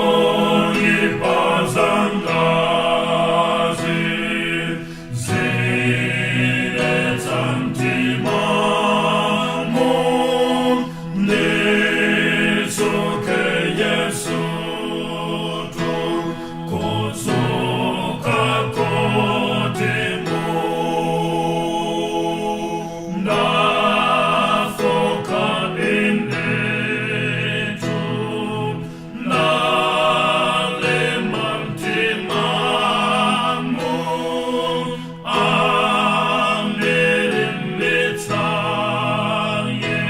Zoipa zangazi zidetsa mtimamo, nditsuke Yesutu, kutsuka koti mu. Ndafoka inetu, ndalema mtimamo, andilimbitsa Ye,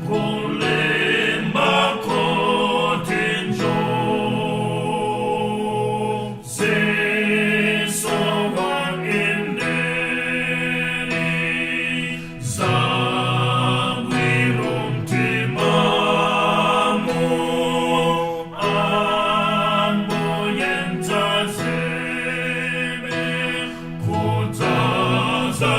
kulimba koti njo. Zisowa indedi zangwiro mtimamo, Ambuye mdzazeni, kudzaza.